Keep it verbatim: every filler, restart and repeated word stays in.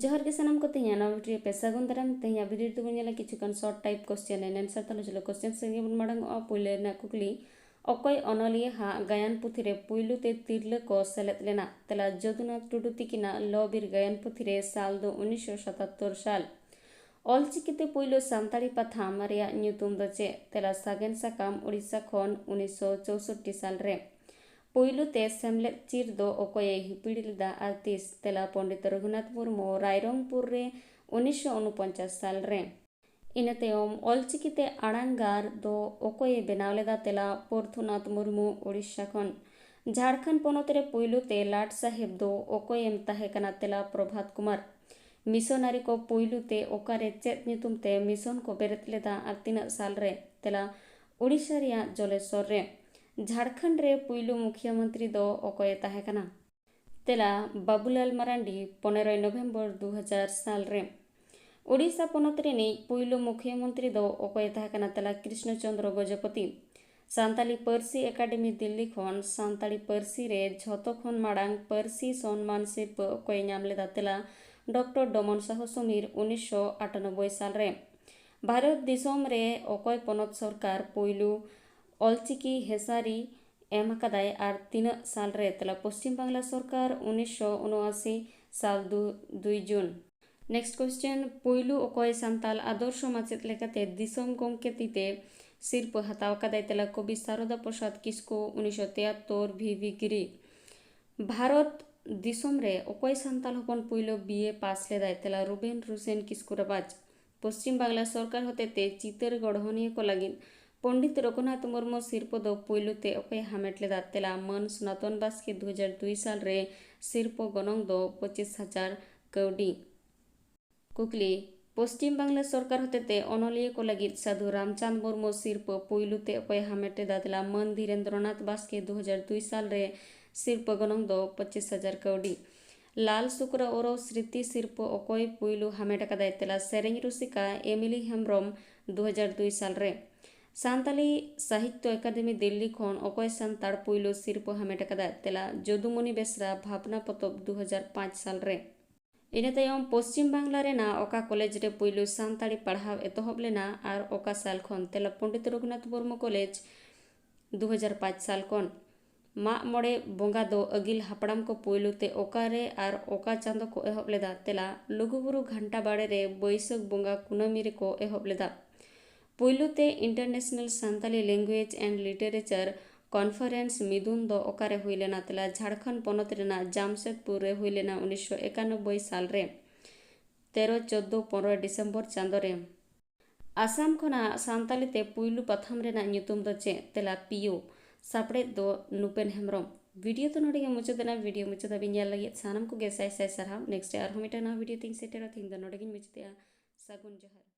ᱡᱚᱦᱟᱨ ᱜᱮ ᱥᱟᱱᱟᱢ ᱠᱚ, ᱛᱮᱦᱮᱧᱟᱜ ᱱᱟᱣᱟ video ᱨᱮ ᱯᱮ ᱥᱟᱹᱜᱩᱱ ᱫᱟᱨᱟᱢ᱾ ᱛᱮᱦᱮᱧᱟᱜ video ᱨᱮᱫᱚ ᱵᱚᱱ ᱧᱮᱞᱟ ᱠᱤᱪᱷᱩ ᱜᱟᱱ short type question and answer᱾ ᱛᱟᱦᱞᱮ ᱪᱚᱞᱚ question ᱥᱮᱫ ᱜᱮᱵᱚᱱ ᱢᱟᱲᱟᱝ ᱚᱜᱼᱟ᱾ ᱯᱳᱭᱞᱳ ᱨᱮᱱᱟᱜ ᱠᱩᱠᱞᱤ, ᱚᱠᱚᱭ ᱚᱱᱚᱞᱤᱭᱟᱹ ᱦᱟᱜ ᱜᱟᱭᱟᱱ ᱯᱩᱛᱷᱤ ᱨᱮ ᱯᱩᱭᱞᱩ ᱛᱮ ᱛᱤᱨᱞᱟᱹ ᱠᱚ ᱥᱮᱞᱮᱫ ᱞᱮᱱᱟ? ᱛᱮᱞᱟ, ᱡᱚᱫᱩᱱᱟᱛᱷ ᱴᱩᱰᱩ ᱛᱤᱠᱤᱱᱟᱜ ᱞᱚ ᱵᱤᱨ ᱜᱟᱭᱟᱱ ᱯᱩᱛᱷᱤ ᱨᱮ᱾ ᱥᱟᱞ ᱫᱚ ᱩᱱᱤᱥᱥᱚ ᱥᱟᱛᱟᱛᱛᱚᱨ ᱥᱟᱞ᱾ ᱚᱞᱪᱤᱠᱤᱛᱮ ᱯᱩᱭᱞᱩ ᱥᱟᱱᱛᱟᱲᱤ ᱯᱟᱛᱷᱟᱢ ᱨᱮᱭᱟᱜ ᱧᱩᱛᱩᱢ ᱫᱚ ᱪᱮᱫ? ᱛᱮᱞᱟ, ᱥᱟᱜᱮᱱ ᱥᱟᱠᱟᱢ, ᱩᱲᱤᱥᱥᱟ ᱠᱷᱚᱱ, ᱩᱱᱤᱥᱥᱚ ᱪᱳᱥᱳᱴᱴᱤ ᱥᱟᱞ ᱨᱮ᱾ ᱯᱩᱭᱞᱩ ᱛᱮ ᱥᱮᱢᱞᱮᱫ ᱪᱤᱨ ᱫᱚ ᱚᱠᱚᱭᱮ ᱦᱤᱯᱤᱲ ᱞᱮᱫᱟ ᱟᱨ ᱛᱤᱥ? ᱛᱮᱞᱟ, ᱯᱚᱱᱰᱤᱛ ᱨᱚᱜᱷᱩᱱᱟᱛᱷ ᱢᱩᱨᱢᱩ, ᱨᱟᱭᱨᱚᱝᱯᱩᱨ ᱨᱮ, ᱩᱱᱤᱥᱥᱚ ᱩᱱᱩᱯᱚᱧᱪᱟᱥ ᱥᱟᱞ ᱨᱮ᱾ ᱤᱱᱟᱹ ᱛᱟᱭᱚᱢ ᱚᱞᱪᱤᱠᱤᱛᱮ ᱟᱲᱟᱝ ᱜᱟᱨ ᱫᱚ ᱚᱠᱚᱭᱮ ᱵᱮᱱᱟᱣ ᱞᱮᱫᱟ? ᱛᱮᱞᱟ, ᱯᱚᱨᱛᱷᱩᱱᱟᱛᱷ ᱢᱩᱨᱢᱩ, ᱩᱲᱤᱥᱥᱟ ᱠᱷᱚᱱ᱾ ᱡᱷᱟᱲᱠᱷᱚᱸᱰ ᱯᱚᱱᱚᱛ ᱨᱮ ᱯᱩᱭᱞᱩ ᱛᱮ ᱞᱟᱴ ᱥᱟᱦᱮᱵ ᱫᱚ ᱚᱠᱚᱭᱮᱢ ᱛᱟᱦᱮᱸ ᱠᱟᱱᱟ? ᱛᱮᱞᱟ, ᱯᱨᱚᱵᱷᱟᱛ ᱠᱩᱢᱟᱨ᱾ ᱢᱤᱥᱚᱱᱟᱨᱤ ᱠᱚ ᱯᱩᱭᱞᱩ ᱛᱮ ᱚᱠᱟᱨᱮ ᱪᱮᱫ ᱧᱩᱛᱩᱢ ᱛᱮ ᱢᱤᱥᱚᱱ ᱠᱚ ᱵᱮᱨᱮᱫ ᱞᱮᱫᱟ ᱟᱨ ᱛᱤᱱᱟᱹᱜ ᱥᱟᱞ ᱨᱮ? ᱛᱮᱞᱟ, ᱩᱲᱤᱥᱥᱟ ᱨᱮᱭᱟᱜ ᱡᱚᱞᱮᱥᱚᱨ ᱨᱮ᱾ ᱡᱷᱟᱲᱠᱷᱚᱸᱰ ᱨᱮ ᱯᱩᱭᱞᱩ ᱢᱩᱠᱷᱭᱟᱹ ᱢᱚᱱᱛᱨᱤ ᱫᱚ ᱚᱠᱚᱭᱮ ᱛᱟᱦᱮᱸ ᱠᱟᱱᱟ? ᱛᱮᱞᱟ, ᱵᱟᱵᱩᱞᱟᱞ ᱢᱟᱨᱟᱱᱰᱤ, ᱯᱚᱱᱮᱨᱚᱭ ᱱᱚᱵᱷᱮᱢᱵᱚᱨ ᱫᱩ ᱦᱟᱡᱟᱨ ᱥᱟᱞ ᱨᱮ᱾ ᱳᱰᱤᱥᱟ ᱯᱚᱱᱚᱛ ᱨᱤᱱᱤᱡ ᱯᱩᱭᱞᱩ ᱢᱩᱠᱷᱭᱟᱹ ᱢᱚᱱᱛᱨᱤ ᱫᱚ ᱚᱠᱚᱭᱮ ᱛᱟᱦᱮᱸ ᱠᱟᱱᱟ? ᱛᱮᱞᱟ, ᱠᱨᱤᱥᱱᱚ ᱪᱚᱸᱫᱽᱨᱚ ᱜᱚᱡᱚᱯᱚᱛᱤ᱾ ᱥᱟᱱᱛᱟᱞᱤ ᱯᱟᱹᱨᱥᱤ ᱮᱠᱟᱰᱮᱢᱤ ᱫᱤᱞᱞᱤ ᱠᱷᱚᱱ ᱥᱟᱱᱛᱟᱲᱤ ᱯᱟᱹᱨᱥᱤ ᱨᱮ ᱡᱷᱚᱛᱚ ᱠᱷᱚᱱ ᱢᱟᱲᱟᱝ ᱯᱟᱹᱨᱥᱤ ᱥᱚᱱᱢᱟᱱ ᱥᱤᱨᱯᱟᱹ ᱚᱠᱚᱭᱮ ᱧᱟᱢ ᱞᱮᱫᱟ? ᱛᱮᱞᱟ, ᱰᱚᱠᱴᱚᱨ ᱰᱚᱢᱚᱱ ᱥᱟᱦᱚ ᱥᱚᱢᱤᱨ, ᱩᱱᱤᱥᱥᱚ ᱟᱴᱟᱱᱚᱵᱵᱳᱭ ᱥᱟᱞ ᱨᱮ᱾ ᱵᱷᱟᱨᱚᱛ ᱫᱤᱥᱚᱢ ᱨᱮ ᱚᱠᱚᱭ ᱯᱚᱱᱚᱛ ᱥᱚᱨᱠᱟᱨ ᱯᱩᱭᱞᱩ ᱚᱞᱪᱤᱠᱤ ᱦᱮᱸᱥᱟᱨᱤ ᱮᱢ ᱟᱠᱟᱫᱟᱭ ᱟᱨ ᱛᱤᱱᱟᱹᱜ ᱥᱟᱞ ᱨᱮ? ᱛᱮᱞᱟ, ᱯᱚᱥᱪᱤᱢ ᱵᱟᱝᱞᱟ ᱥᱚᱨᱠᱟᱨ, ᱩᱱᱤᱥᱥᱚ ᱩᱱᱚᱟᱥᱤ ᱥᱟᱞ ᱫᱩ, ᱫᱩᱭ ᱡᱩᱱ᱾ Next question, ᱯᱩᱭᱞᱩ ᱚᱠᱚᱭ ᱥᱟᱱᱛᱟᱞ ᱟᱫᱚᱨᱥᱚ ᱢᱟᱪᱮᱫ ᱞᱮᱠᱟᱛᱮ ᱫᱤᱥᱚᱢ ᱜᱚᱢᱠᱮ ᱛᱤᱛᱮ ᱥᱤᱨᱯᱟᱹ ᱦᱟᱛᱟᱣ ᱟᱠᱟᱫᱟᱭ? ᱛᱮᱞᱟ, ᱠᱚᱵᱤ ᱥᱟᱨᱚᱫᱟ ᱯᱨᱚᱥᱟᱫᱽ ᱠᱤᱥᱠᱩ, ᱩᱱᱤᱥᱥᱚ ᱛᱮᱭᱟᱛᱛᱳᱨ, ᱵᱷᱤ ᱵᱷᱤ ᱜᱤᱨᱤ᱾ ᱵᱷᱟᱨᱚᱛ ᱫᱤᱥᱚᱢ ᱨᱮ ᱚᱠᱚᱭ ᱥᱟᱱᱛᱟᱞ ᱦᱚᱯᱚᱱ ᱯᱩᱭᱞᱩ ᱵᱤ ᱮ ᱯᱟᱥ ᱞᱮᱫᱟᱭ? ᱛᱮᱞᱟ, ᱨᱩᱵᱮᱱ ᱨᱩᱥᱮᱱ ᱠᱤᱥᱠᱩ ᱨᱟᱵᱟᱡᱽ᱾ ᱯᱚᱥᱪᱤᱢ ᱵᱟᱝᱞᱟ ᱥᱚᱨᱠᱟᱨ ᱦᱚᱛᱮᱛᱮ ᱪᱤᱛᱟᱹᱨ ᱜᱚᱲᱦᱚᱱᱤᱭᱟᱹ ᱠᱚ ᱞᱟᱹᱜᱤᱫ ᱯᱚᱱᱰᱤᱛ ᱨᱚᱜᱷᱩᱱᱟᱛᱷ ᱢᱩᱨᱢᱩ ᱥᱤᱨᱯᱟᱹ ᱫᱚ ᱯᱩᱭᱞᱩ ᱛᱮ ᱚᱠᱚᱭᱮ ᱦᱟᱢᱮᱴ ᱞᱮᱫᱟ? ᱛᱮᱞᱟ, ᱢᱟᱹᱱ ᱥᱚᱱᱟᱛᱚᱱ ᱵᱟᱥᱠᱮ, ᱫᱩ ᱦᱟᱡᱟᱨ ᱫᱩᱭ ᱥᱟᱞ ᱨᱮ᱾ ᱥᱤᱨᱯᱟᱹ ᱜᱚᱱᱚᱝ ᱫᱚ ᱯᱚᱸᱪᱤᱥ ᱦᱟᱡᱟᱨ ᱠᱟᱹᱣᱰᱤ᱾ ᱠᱩᱠᱞᱤ, ᱯᱚᱥᱪᱤᱢ ᱵᱟᱝᱞᱟ ᱥᱚᱨᱠᱟᱨ ᱦᱚᱛᱮᱛᱮ ᱚᱱᱚᱞᱤᱭᱟᱹ ᱠᱚ ᱞᱟᱹᱜᱤᱫ ᱥᱟᱹᱫᱷᱩ ᱨᱟᱢᱪᱟᱸᱫᱽ ᱢᱩᱨᱢᱩ ᱥᱤᱨᱯᱟᱹ ᱯᱩᱭᱞᱩ ᱛᱮ ᱚᱠᱚᱭᱮ ᱦᱟᱢᱮᱴ ᱞᱮᱫᱟ? ᱛᱮᱞᱟ, ᱢᱟᱹᱱ ᱫᱷᱤᱨᱮᱱᱫᱨᱚᱱᱟᱛᱷ ᱵᱟᱥᱠᱮ, ᱫᱩ ᱦᱟᱡᱟᱨ ᱫᱩᱭ ᱥᱟᱞ ᱨᱮ᱾ ᱥᱤᱨᱯᱟᱹ ᱜᱚᱱᱚᱝ ᱫᱚ ᱯᱚᱸᱪᱤᱥ ᱦᱟᱡᱟᱨ ᱠᱟᱹᱣᱰᱤ᱾ ᱞᱟᱞ ᱥᱩᱠᱨᱟ ᱳᱨᱟᱸᱣ ᱥᱨᱤᱛᱤ ᱥᱤᱨᱯᱟᱹ ᱚᱠᱚᱭ ᱯᱩᱭᱞᱩ ᱦᱟᱢᱮᱴ ᱟᱠᱟᱫᱟᱭ? ᱛᱮᱞᱟ, ᱥᱮᱨᱮᱧ ᱨᱩᱥᱤᱠᱟ ᱮᱢᱤᱞᱤ ᱦᱮᱢᱵᱽᱨᱚᱢ, ᱫᱩ ᱦᱟᱡᱟᱨ ᱫᱩᱭ ᱥᱟᱞ ᱨᱮ᱾ ᱥᱟᱱᱛᱟᱞᱤ ᱥᱟᱦᱤᱛᱭᱚ ᱮᱠᱟᱰᱮᱢᱤ ᱫᱤᱞᱞᱤ ᱠᱷᱚᱱ ᱚᱠᱚᱭ ᱥᱟᱱᱛᱟᱲ ᱯᱩᱭᱞᱩ ᱥᱤᱨᱯᱟᱹ ᱦᱟᱢᱮᱴ ᱟᱠᱟᱫᱟ? ᱛᱮᱞᱟ, ᱡᱚᱫᱩᱢᱚᱱᱤ ᱵᱮᱥᱨᱟ, ᱵᱷᱟᱵᱽᱱᱟ ᱯᱚᱛᱚᱵ, ᱫᱩ ᱦᱟᱡᱟᱨ ᱯᱟᱸᱪ ᱥᱟᱞ ᱨᱮ᱾ ᱤᱱᱟᱹ ᱛᱟᱭᱚᱢ ᱯᱚᱥᱪᱤᱢ ᱵᱟᱝᱞᱟ ᱨᱮᱱᱟᱜ ᱚᱠᱟ ᱠᱚᱞᱮᱡᱽ ᱨᱮ ᱯᱩᱭᱞᱩ ᱥᱟᱱᱛᱟᱲᱤ ᱯᱟᱲᱦᱟᱣ ᱮᱛᱚᱦᱚᱵ ᱞᱮᱱᱟ ᱟᱨ ᱚᱠᱟ ᱥᱟᱞ ᱠᱷᱚᱱ? ᱛᱮᱞᱟ, ᱯᱚᱱᱰᱤᱛ ᱨᱚᱜᱷᱩᱱᱟᱛᱷ ᱢᱩᱨᱢᱩ ᱠᱚᱞᱮᱡᱽ, ᱫᱩ ᱦᱟᱡᱟᱨ ᱯᱟᱸᱪ ᱥᱟᱞ ᱠᱷᱚᱱ᱾ ᱢᱟᱜ ᱢᱚᱬᱮ ᱵᱚᱸᱜᱟ ᱫᱚ ᱟᱹᱜᱤᱞ ᱦᱟᱯᱲᱟᱢ ᱠᱚ ᱯᱩᱭᱞᱩ ᱛᱮ ᱚᱠᱟ ᱨᱮ ᱟᱨ ᱚᱠᱟ ᱪᱟᱸᱫᱚ ᱠᱚ ᱮᱦᱚᱵ ᱞᱮᱫᱟ? ᱛᱮᱞᱟ, ᱞᱩᱜᱩᱵᱩᱨᱩ ᱜᱷᱟᱱᱴᱟ ᱵᱟᱲᱮ ᱨᱮ ᱵᱟᱹᱭᱥᱟᱹᱠᱷ ᱵᱚᱸᱜᱟ ᱠᱩᱱᱟᱹᱢᱤ ᱨᱮᱠᱚ ᱮᱦᱚᱵ ᱞᱮᱫᱟ᱾ ᱯᱩᱭᱞᱩ ᱛᱮ International Santali Language and Literature Conference ᱢᱤᱫᱩᱱ ᱫᱚ ᱚᱠᱟᱨᱮ ᱦᱩᱭ ᱞᱮᱱᱟ? ᱛᱮᱞᱟ, ᱡᱷᱟᱲᱠᱷᱚᱸᱰ ᱯᱚᱱᱚᱛ ᱨᱮᱱᱟᱜ ᱡᱟᱢᱥᱮᱫᱽᱯᱩᱨ ᱨᱮ ᱦᱩᱭ ᱞᱮᱱᱟ ᱩᱱᱤᱥᱥᱚ ᱮᱠᱟᱱᱚᱵᱵᱳᱭ ᱥᱟᱞ ᱨᱮ, ᱛᱮᱨᱚ, ᱪᱳᱫᱽᱫᱳ, ᱯᱚᱱᱨᱚ ᱰᱤᱥᱮᱢᱵᱚᱨ ᱪᱟᱸᱫᱚ ᱨᱮ᱾ ᱟᱥᱟᱢ ᱠᱷᱚᱱᱟᱜ ᱥᱟᱱᱛᱟᱞᱤ ᱛᱮ ᱯᱩᱭᱞᱩ ᱯᱟᱛᱷᱟᱢ ᱨᱮᱱᱟᱜ ᱧᱩᱛᱩᱢ ᱫᱚ ᱪᱮᱫ? ᱛᱮᱞᱟ, ᱯᱤᱭᱳ᱾ ᱥᱟᱯᱲᱮᱫ ᱫᱚ ᱱᱩᱯᱮᱱ ᱦᱮᱢᱵᱨᱚᱢ᱾ ᱵᱷᱤᱰᱤᱭᱳ ᱫᱚ ᱱᱚᱰᱮ ᱜᱮ ᱢᱩᱪᱟᱹᱫ ᱮᱱᱟ᱾ ᱵᱷᱤᱰᱤᱭᱳ ᱢᱩᱪᱟᱹᱫ ᱦᱟᱹᱵᱤᱡ ᱧᱮᱞ ᱞᱟᱹᱜᱤᱫ ᱥᱟᱱᱟᱢ ᱠᱚᱜᱮ ᱥᱟᱭ ᱥᱟᱭ ᱥᱟᱨᱦᱟᱣ᱾ ᱱᱮᱠᱥᱴ ᱨᱮ ᱟᱨᱦᱚᱸ ᱢᱤᱫᱴᱟᱝ ᱱᱟᱣᱟ ᱵᱷᱤᱰᱤᱭᱳ ᱛᱤᱧ ᱥᱮᱴᱮᱨᱟ᱾ ᱛᱮᱦᱮᱧ ᱫᱚ ᱱᱚᱰᱮ ᱜᱤᱧ ᱢᱩᱪᱟᱹᱫᱮᱜᱼᱟ᱾ ᱥᱟᱹᱜᱩᱱ ᱡᱚᱦᱟᱨ᱾